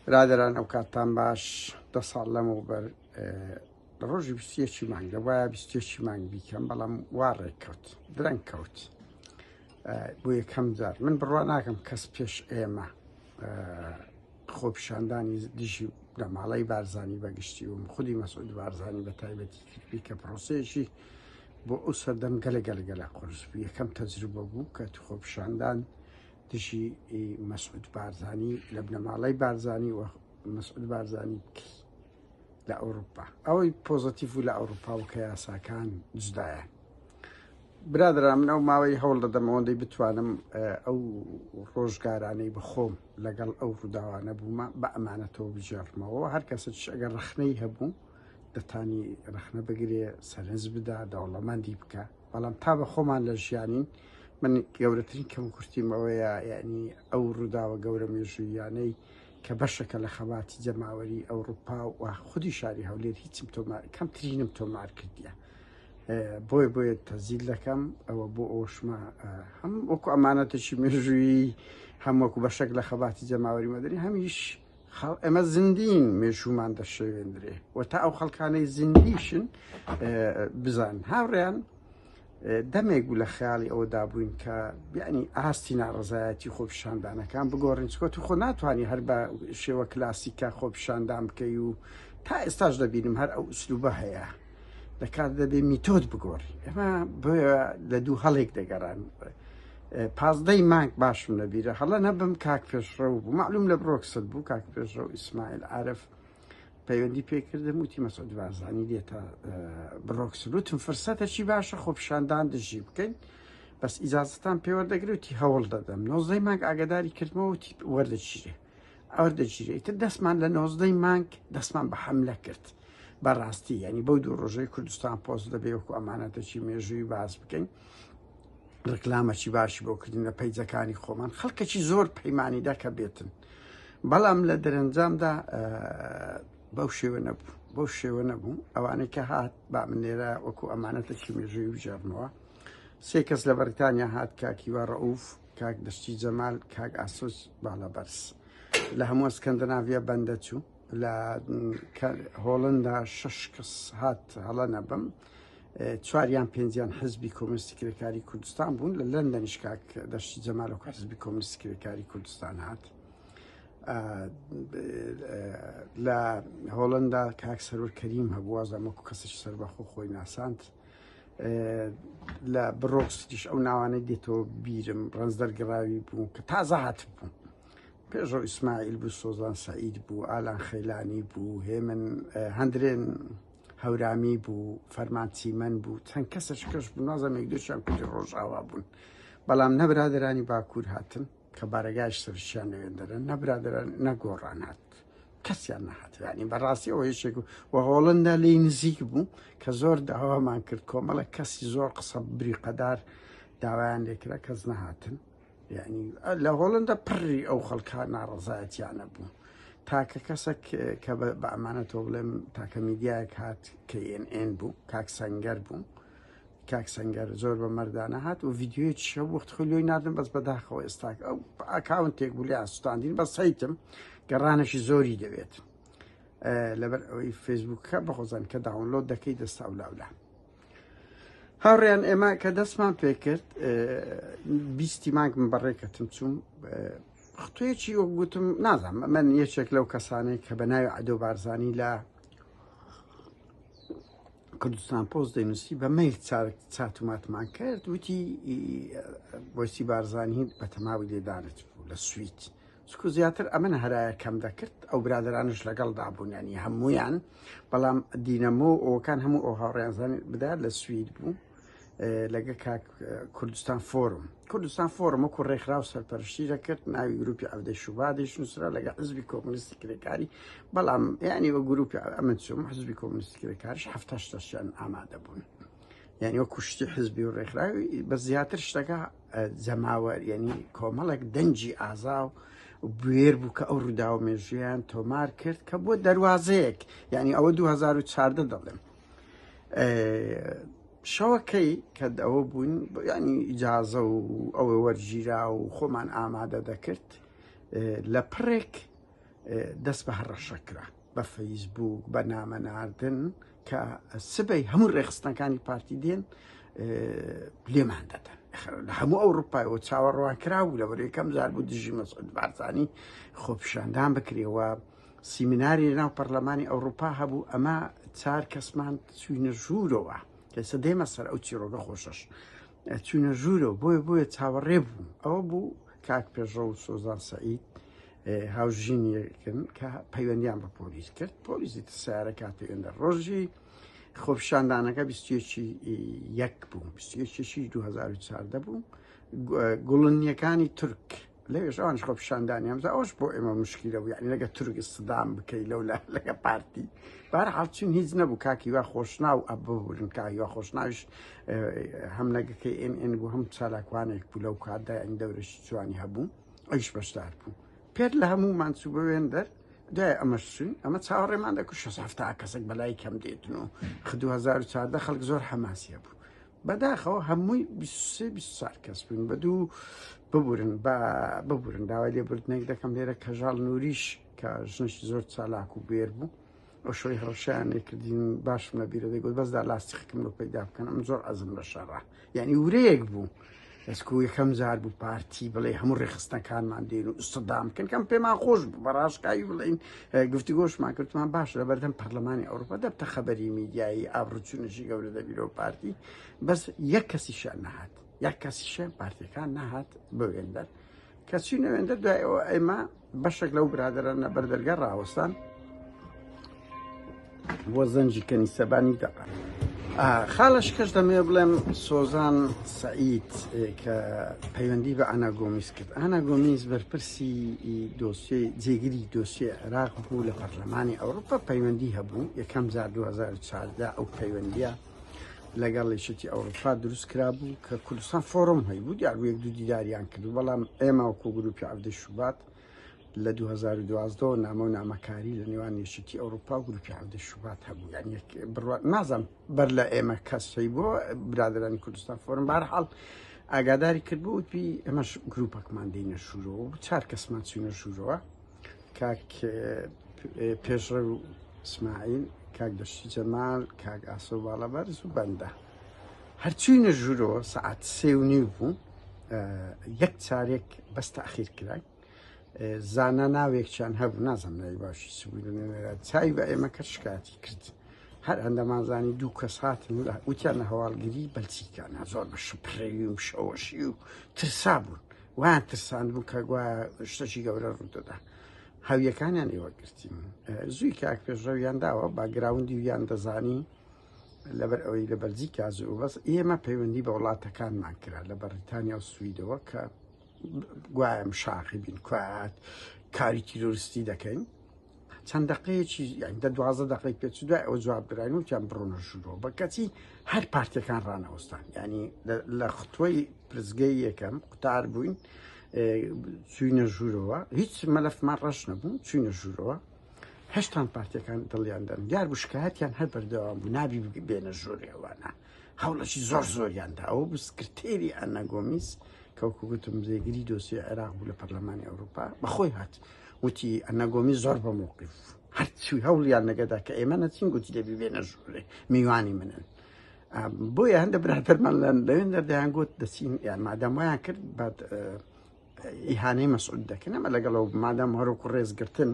برادەران ئەو کاتتان باش دە ساڵ لەمەوبەر لە ڕۆژی بیستێکی مانگ دەبایە بیستێکی مانگ بیکەم بەڵام وا ڕێککەوت درەنگ کەوت بۆ یەکەم جار من بڕوا ناکەم کەس پێش ئێمە خۆپیشاندانی دژی بنەماڵەی بارزانی بەگشتی و خودی مەسعود بارزانی بە تایبەتی کردبی کە پرۆسەیەکی بۆ ئەو سەردەم گەلە گەلە گەلە قورس بوو یەکەم تەجروبە بوو کە خۆپیشاندان دژی مەسعود بارزانی لە بنەماڵەی بارزانی و مەسعود بارزانی بکەی لە ئەوروپا ئەوەی پۆزەتیف و لە ئەوروپا و کە یاساکان جودایە برادران من ئەو ماوەی هەوڵ دەدەم ئەوەندەی بتوانم ئەو ڕۆژگارانەی بەخۆم لەگەڵ ئەو ڕووداوانە بوومە بە ئەمانەتەوە بگێڕمەوە هەر کەسێکیش ئەگەر ڕەخنەی هەبوو دەتانی ڕەخنە بگرێ سەرنج بدا دەوڵەمەندی بکە بەڵام تا بە خۆمان لە ژیانین من گەورەترین کەم کورتیم ئەوەیە یعنی ئەو ڕووداوە گەورە مێژوویانەی کە بەشەکە لە خەباتی جەماوەری ئەوروپا و خودی شاری هەولێر هیچم تۆمار کەمترینم تۆمار کردیە بۆیە بۆیە تەزیل دەکەم ئەوە بۆ ئەوشمە هەم وەکو ئەمانەتێکی مێژوویی هەم وەکو بەشێک لە خەباتی جەماوەری مەدەنی هەمیش ئێمە زیندین مێژوومان دەشێوێندرێ و تا ئەو خەڵکانەی زیندیشن بزان هاوڕێیان دەمێک بوو لە خەیاڵی ئەوەدا بووین کە بیانی ئاستی ناڕزایەتی خۆپیشاندانەکان بگۆڕین چکۆ تو خۆ ناتوانانی هەر بە شێوە کلاسیکە خۆپیشاندان بکەی و تا ئێستاش دەبینم هەر ئەو ئوسلوبە هەیە دەکات دەبێ میتۆد بگۆڕی ئێمە بۆیە لە دوو هەڵێک دەگەڕان پازدەی مانگ باشم لەبیرە هەڵە نەبم کاک پێشڕەو بوو معلوم لە برۆکسل بوو کاک پێشڕەو ئیسماعیل عارف پەیوەندی پێکردم وتی مەسعود بارزانی دێتە برۆکسل وتم فرسەتەکی باشە خۆپیشاندان دژی بکەین بەس ئیجازەتان پێوەردەگرێتی هەوڵ دەدەم نۆزدەی مانگ ئاگداری کردمەوە وتی وەردەگیرێ ئەوەردەگیرێ ئیتر دەستمان لە نۆزدەی مانگ دەستمان بە حەملە کرد بەڕاستی ینی بەو دوو ڕۆژەی کوردستان پۆست دەبێ وەکو ئەمانەتەکی مێژووی باس بکەین ڕکلامەکی باشی بۆ کردن لە پەیجەکانی خۆمان خەڵکەکی زۆر پەیمانیدا کە بێتن بەڵام لە دەرەنجامدا بەو شێوە نەبوو بەو شێوە نەبوو ئەوانەی کە هات با من لێرە وەکو ئەمانەتەکی مێژووی بگێڕمەوە سێ کەس لە بەریتانیا هات کاک هیوا ڕەئوف کاک دەشتی جەمال کاک ئاسۆس باڵابەرز لە هەموو ئەسکەندەناڤیا بەندە چوو لە هۆڵندا شەش کەس هات هەڵە نەبم چواریان پێنجیان حزبی کۆمۆنیستی کرێکاری کوردستان بوون لە لەندەنیش کاک دەشتی جەمال وەکو حزبی کۆمۆنیستی کرێکاری کوردستان هات لە هۆڵندا کاک سەرور کەریم هەبوو وازم وەکو کەسێکی سەربەخۆ خۆی ناساند لە بڕۆکسیش ئەو ناوانەی دێتەوە بیرم ڕەنجدەر گڕاوی بوو کە تازە هاتبوو پێشڕەو ئیسماعیل بوو سۆزان سعید بوو ئالان خەیلانی بوو هێمن هەندرێن هەورامی بوو فەرمان چیمەن بوو چەند کەسەش کەش بوو نازانم یەک دووشیان کوردی ڕۆژئاوا بوون بەڵام نەبرادرانی باکوور هاتن کە بارەگای سەرشیان لەوێندەرە نەبرادران نەگۆڕان هات کەسیان نەهات یعنی بەڕاستی ئەوە یەکێک و هۆڵندا لی نزیک بوو کە زۆر داوامان کرد کۆمەڵە کەسی زۆر قسە بریقەدار داوایان لێکرا کەس نەهاتن یعنی لە هۆڵندا پڕی ئەو خەڵکە ناڕەزایەتیانە بوو تاکە کەسێک کە بە ئەمانەتەوە بڵێم تاکە میدیایەک هات KNN بوو کاک سەنگەر بوو کاک سەنگەر زۆر بە مەردانە هات و ڤیدیۆیەکی هەبوو وەخت خۆی لۆی ناردم بەس بەداخەوە ئێستا ئەو ئەکاونتێک بوو لێیان سوتاندین بەس سەیتم گەڕانێکی زۆری دەوێت لەبەر ئەوەی فەیسبووکە بەخۆزان کە download دەکەی دەستا و لاولا هاوڕیان ئێمە کە دەستمان پێکرد بیستی مانگ من بەڕێکەتم چوم ختویەکی وەک گوتم نازانم من یەکێک لەو کەسانەی کە بە ناوی عەدۆ بارزانی لە کوردستان پۆست دەینووسی بە مەیل چات و ماتمان کرد وتی بۆسی بارزانی بە تەماوی لێدانت بوو لە سوید چکو زیاتر ئەمن هەرایە کەم دەکرد ئەو برادرانش لەگەڵدا بوون ینی هەمویان بەڵام دینەمۆ ئەوکان هەموو ئەو هاوڕێیانزانی بدا لە سوید بوو لەگە کاک کوردستان فۆرم کوردستان فۆرم وەکو ڕێکخراو سەرپەرشتی دەکرد ناوی گروپی عەودەی شوبادیش نووسرا لەگە حزبی کۆمۆنیستی کرێکاری بەڵام یعنی وە گروپی ئەمن چوم حزبی کۆمۆنیستی کرێکاریش هەفتاش تەشیان ئامادە بوون یعنی وەکو شتی حزبی و ڕێکخراوی بە زیاتر شتەکە جەماوەر یعنی کۆمەڵێک دەنگی ئازا و بوێر بوو کە ئەو ڕووداوە مێژوویان تۆمار کرد کە بۆ دەواازەیەک یعنی ئەوە 2014 دەڵێم شەوەکەی کە ئەوە بووین ینی ئیجازە و ئەوە وەرگیرا و خۆمان ئامادە دەکرد لە پڕێک دەست بە هەڕەشە کرا بە فەیسبوک بە نامە ناردن کە سبەی هەموو ڕێخستنەکانی پارتی دێن لێمان دەدەن لە هەموو ئەوروپایەوە چاوەڕوان کرا بوو لەبەر یەکەم جار بوو دژی مەسعود بارزانی خۆپیشاندان بکرێەوە سیمیناری ناو پەرلەمانی ئەوروپا هەبوو ئەمە چار کەسمان چوینە ژوورەوە کەسە دێمە سەر ئەو چیرۆکە خۆشەش چوینە ژوورەوە بۆیە بۆیە چاوەڕێ بوو ئەوە بوو کاک پێشڕەو و سۆزان سەعید هاوژینیەکن کە پەیوەندیان بە پۆلیس کرد پۆلیسی سیارە کاتی ئێندە ڕۆژی خۆپیشاندانەکە بیستێکی یەک بوو بیستێکی 2014 بوو گوڵنیەکانی تورک لەوێش ئەوانش خۆپیشاندانی هەمزا ئەوش بۆ ئێمە مشکیلە بوو یعنی لەگە تورک سدام بکەی لەو لە لەگە پارتی بار حاڵچین هیچ نەبوو کاکی وا خۆشناو ئەببورن کاکی وا خۆشناویش هەم لەگەکەی ئێن ئێن بوو هەم چالاکوانێک بوو لەو کاتدا ئەین دەورەشی جوانی هەبوو ئەویش بەشدار بوو پێر لە هەموومان چوو بەوێن دەر دوای ئەمەش چوین ئەمە چاوەڕێمان دەکرد 670 کەسێک بەلای کەم دێتن و 2014 خەڵک زۆر حەماسیە بوو بەداخەوە هەمووی 23 24 کەس بووین بە دوو ببورن بە ببورن داوای لێبوردنێک دەکەم لێرە کەژاڵ نوریش کە ژنێکی زۆر چالاک و بێر بوو ئەو شەوەی هەڕەشەیان لێکردین باشم لە بیرە دەیگوت بەس دا لاستیقم لۆ پەیدا بکەن ئەم زۆر عەزم لە شەڕە یعنی ورەیەک بوو ئەسکو یەکەم جار بوو پارتی بڵێ هەموو ڕێخستنەکانمان دێن و ئستدام بکەن کەم پێمان خۆش بوو بەڕاشکاوی بڵین گفتوگۆشمان کردمان باش لە بەردەم پەرلەمانی ئەوروپا دەبتە خەبەری میدیایی ئابڕوچونەشی گەورە دەبیرەوە پارتی بەس یەک کەسیشیان نەهات یەک کەسیشیان پارتیەکان نەهات بەوێندەر کەچی نەوێندە دوای ئەوە ئێمە بەشێک لەو برادەرانە بەردەرگا ڕاوەستان بۆ زەنجی کەنیسەبانی دەقە خاڵش کەش دەمێ بڵێم سۆزان سعید کە پەیوەندی بە ئانا گۆمیز کرد ئانا گۆمیز بەرپرسی دۆسیە جێگری دۆسیە عێراق بوو لە پەرلەمانی ئەوروپا پەیوەندی هەبوو یەکەم جار 2014 ئەو پەیوەندیە لەگەڵ یەکێتی ئەوروپا دروست کرابوو کە کوردستان فۆرم هەیبوو دیار بوو یەک دوو دیداریان کرد بەڵام ئێمە وەکو گروپی عەبدی شوبات لە 2012 نامە و نامەکاری لە نێوان یەکێتی ئەوروپا و گروپی عەبدی شوبات هەبوو یان یەک بڕوا نازانم بەر لە ئێمە کەس هەیبوو برادرانی کوردستان فۆرم بارحاڵ ئاگاداری کردبوو وتبی ئێمەش گروپەکمان دێینە ژوورەوە و چار کەسمان چوینە ژوورەوە کاک پێشڕەو ئیسماعیل، کاک دەشتی جەمال، کاک ئاسۆ باڵابەرز و بەندە. هەرچوینە ژوورەوە سەعات سێ و نیو بوو یەک چارێک بەس تاخیر کراین زانا ناوێکیان هەبوو نازم ناوی باشی چ بوو چای بە ئێمە کە شکاتی کرد هەر ئەندەمانزانی دوو کەس هاتن وتیان لە هەواڵگری بەلچیکانە زۆر بە شپرەوی و شەوەشی و ترسا بوون وایان ترساند بوو کە گوایە شتەکی گەورە ڕوودەدا هاویەکانیان ئێوە گرتین زووی کاک پێشڕەویان داوە باگراوندی ویان دەزانی لەبەر ئەوەی لە بەلجیکا زوو بەس ئێمە پەیوەندی بە وڵاتەکانمان کرا لە بەریتانیا و سویدەوە کە گوایە مشاقی بین کوات کاری تیرۆریستی دەکەین چەند دقەیەکی یان دە دوازدە دقەی پێچ دوای ئەوە جواب دراین وتیان بڕۆنە ژوورەوە بە کەچی هەر پارتەکان ڕانەوەستان ینی لە ختوەی پرسگەی یەکەم قوتار بووین چوینە ژوورەوە هیچ مەلەفمان ڕەش نەبوو چوینە ژوورەوە هەشتان پارتەکان دڵیان دەن دیار بوو شکایەتیان هەر بەردەوام بوو نابی بێنە ژوورێوانە هەوڵەکی زۆر زۆریان دا ئەوە بوو سکرتێری ئەنا گۆمیز کە وەکو گوتم جێگری دۆسیە عێراق بوو لە پەرلەمانی ئەوروپا بەخۆی هات وتی ئەنا گۆمیز زۆر بە مۆقیف هەرچی هەوڵیان نەگەدا کە ئێمە نەچین گوتی دەبی بێنە ژوورێ میوانی منن بۆیە هەندە برادەرمان لە لەوێن دەردەیان گوت دەچین یان مادام وایان کرد بات ئیهانەی مەسعود دەکەن ئەمە لەگەڵەوە مادام هەروکو ڕێزگرتن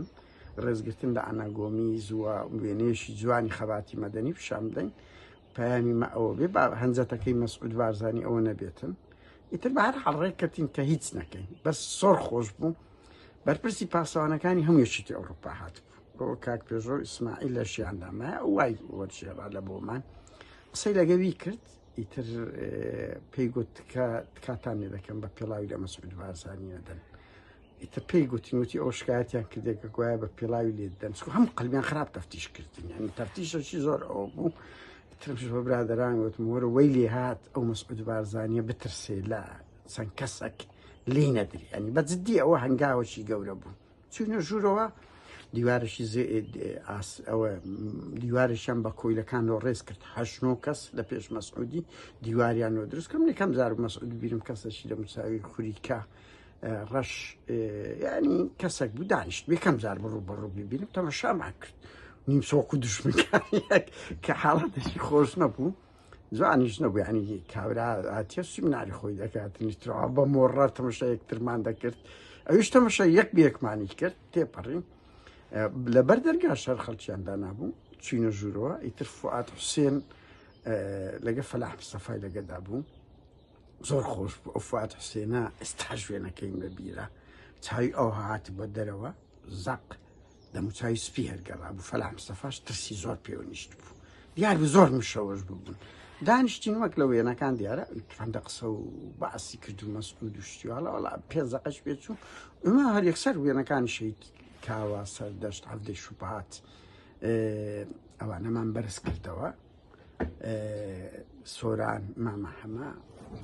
ڕێزگرتن لە ئەناگۆمیز و وێنەیەکی جوانی خەباتی مەدەنی پیشان بدەین پەیامی مە ئەوە بێ با هەنجەتەکەی مەسعود بارزانی ئەوە نەبێتن ئیتر بە هەر حاڵ ڕێککەتین کە هیچ نەکەین بەس زۆر خۆش بوو بەرپرسی پاسەوانەکانی هەموو یەکێتی ئەوروپا هاتبوو بۆ کاک پێشڕەو ئیسماعیل لە ژیاندا مایە وای وەرگێڕا لە بۆمان قسەی لەگەوی کرد ئیتر پێی گوت تکاتان لێ دەکەم بە پێڵاوی لە مەسعود بارزانی نەدەن ئیتر پێی گوتین وتی ئەو شکایەتیان کردێک کە گوایە بە پێڵاوی لێ دەن چکو هەم قەلبیان خراپ تەفتیش کردن یعنی تەفتیشەکی زۆر ئەوە بوو ترمش بە برادەران وتم وەرە وەی لێ هات ئەو مەسعود بارزانیە بترسێ لە چەند کەسێک لێی نەدری ینی بە جدی ئەوە هەنگاوەکی گەورە بوو چوینە ژوورەوە دیوارێکی ئەوە دیوارێکیان بە کۆیلەکانەوە ڕێز کرد هەشنۆ کەس لە پێش مەسعودی دیواریانەوە دروست کردم یەکەم جار مەسعود بیرم کەسێکی لە مساوی خوریکە. ڕەش ینی کەسێک بوو دانیشت یەکەم جار بڕوو بەڕوو ببینم تەمەشامان کرد نیم سۆک و دژمنکانیەک کە حاڵەتێکی خۆش نەبوو جوانیش نەبوو ینی کابرا هاتیە سیمناری خۆی دەکات نیترەوە بە مۆڕە تەمەشا یەکترمان دەکرد ئەویش تەمەشا یەک بێکمانی کرد تێپەڕین لەبەر دەرگا شەر خەڵکیان دانابوو چوینە ژوورەوە ئیتر فوئاد حوسێن لەگە فەلاح مستەفای لەگەدا بوو زۆر خۆش بوو ئەو فوئاد حوسێنە ئێستا شوێنەکەیم لە بیرە چاوی ئەو هات بۆ دەرەوە زەق دەموچاوی سپی هەرگەڕا بوو فەلاح مستەفاش ترسی زۆر پێوە نیشت بوو دیار بوو زۆر مشەوەش ببوون دانیشتین وەک لە وێنەکان دیارە هەندە قسە و باسی کرد و مەسعود و شتیواڵە وەڵا پێزەقەش پێچوو ئەمە هەر یەکسەر وێنەکانی شەهید کاوە سەردەشت عەبدی شوبات ئەوانەمان بەرز کردەوە سۆران مامە حەمە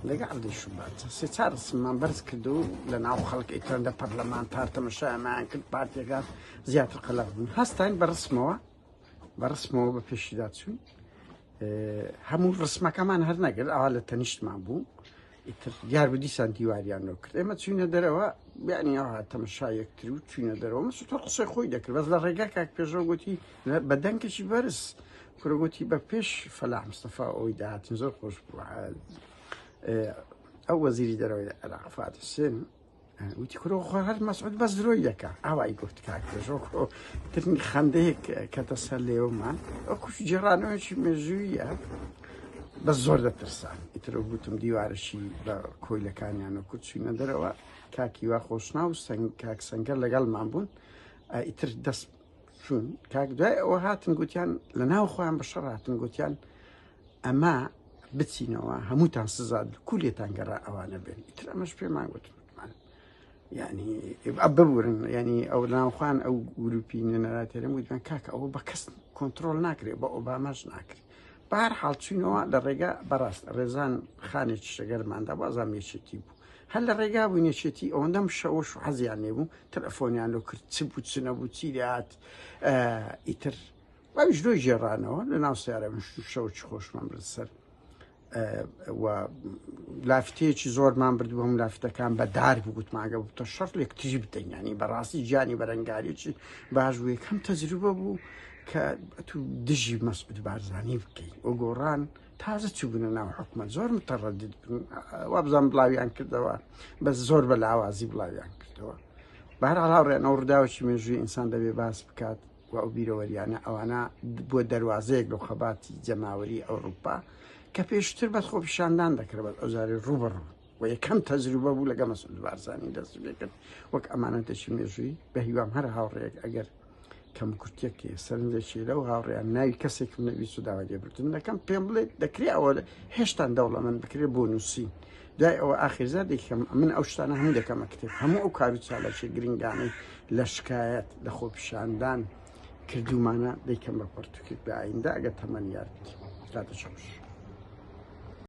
لەگە عەبدی شوبات سێ چار ڕسممان بەرز کرد و لە ناو خەڵک ئیترەندە پەرلەمانتار تەمەشایمان کرد پارتیەکان زیاتر قەلەق بوون هەستاین بە ڕسمەوە بە ڕسمەوە بە پێشیدا چوین هەموو ڕسمەکەمان هەر نەگرت ئەوا لە تەنیشتمان بوو ئیتر دیار بوو دیسان دیواریان لۆ کرد ئێمە چوینە دەرەوە بیانی ئەوها تەمەشا یەکتر و چوینە دەرەوە مەسوود قسەی خۆی دەکرد بەس لە ڕێگا کاک پێشەوە گوتی بە دەنگێکی بەرز کورە گوتی بە پێش فەلاح مستەفا ئەوی داهاتین زۆر خۆش بوو ئەو وەزیری دەرەوەی عێراق فات حوسێن وتی کورە خۆ هەر مەسعود بەس درۆی دەکا ئاوای گوت کاک پێشەوە کۆ ترنی خەندەیەک کەتە سەر لێومان ئەو کوش گێڕانەوەیەکی مێژوویە بەس زۆر دەترسان ئیتر گوتم دیوارەشی بە کۆیلەکانیان و کورد چوینە دەرەوە کاکی وا خۆشناو و سنگ کاک سەنگەر لەگەڵمان بوون ئیتر دەست چوون کاک دوای ئەوە هاتن گوتیان لە ناو خۆیان بە شەڕ هاتن گوتیان ئەمە بچینەوە هەمووتان سزا کو لێتان گەڕا ئەوانە بێن ئیتر ئەمەش پێمان گوتن یعنی ببورن ینی ئەو ناوخوان ئەو گروپی نوێنەراتێرم وتیان کاکە ئەوە بە کەس کۆنتترۆل ناکرێت بە ئۆباماش ناکرێت بار حاڵ چوینەوە لە ڕێگا بەڕاست ڕێزان خانێکی شەگەرماندا بازام یەکێتی بوو هەر لە ڕێگا بوو یەکێتی ئەوەندەم شەوەش و حەزیان لێ بوو تەلەفۆنیان لۆ کرد چ بوو چ نەبوو چی لێهات ئیتر ئەویش لۆی گێڕانەوە لە ناو سیارە شەوەکی خۆشمان برد سەر و لافتەیەکی زۆرمان بردبوو هەموو لافتەکان بە دار بوو گوتمانگە بوو تە شەڕ لێکتری بدەین ینی بەڕاستی گیانی بەرەنگاریی باش بوو یەکەم تەجروبە بوو کە تو دژی مەسعود بارزانی بکەی و گۆڕان تازە چوبنە ناو حکومەت زۆر متەڕەدد بوون وابزان بڵاویان کردەوە بەس زۆر بە لاوازی بڵاویان کردەوە بەهەرحاڵ هاوڕێیان ئەو ڕووداوێکی مێژووی ئینسان دەبێ باس بکات و ئەو بیرەوەریانە ئەوانە بۆ دەروازەیەک لەو خەباتی جەماوەری ئەوروپا کە پێشتر بەس خۆپیشاندان دەکرد بەس ئەوجارەی ڕووبەڕوو و یەکەم تەجروبە بوو لەگەڵ مەسعود بارزانی دەست پێکرد وەک ئەمانەتێکی مێژووی بە هیوام هەر هاوڕێیەک ئەگەر کەم کورتێک هەیە سەرنجێکی لەو هاوڕێیان ناوی کەسێکم نەبیست و داوای لێبوردن دەکەم پێم بڵێ دەکرێ ئەوە هێشتان دەوڵەمەند بکرێت بۆ نووسین دوای ئەوە ئاخیرزا دەیکەم من ئەو شتانە هەموو دەکەمە کتێب هەموو ئەو کار و چالاکیە گرنگانەی لە شکایەت لە خۆپیشاندان کردومانە دەیکەم بە پەرتوکێک لە ئایندە ئەگەر تەمەن یار بێت کاتە خۆش.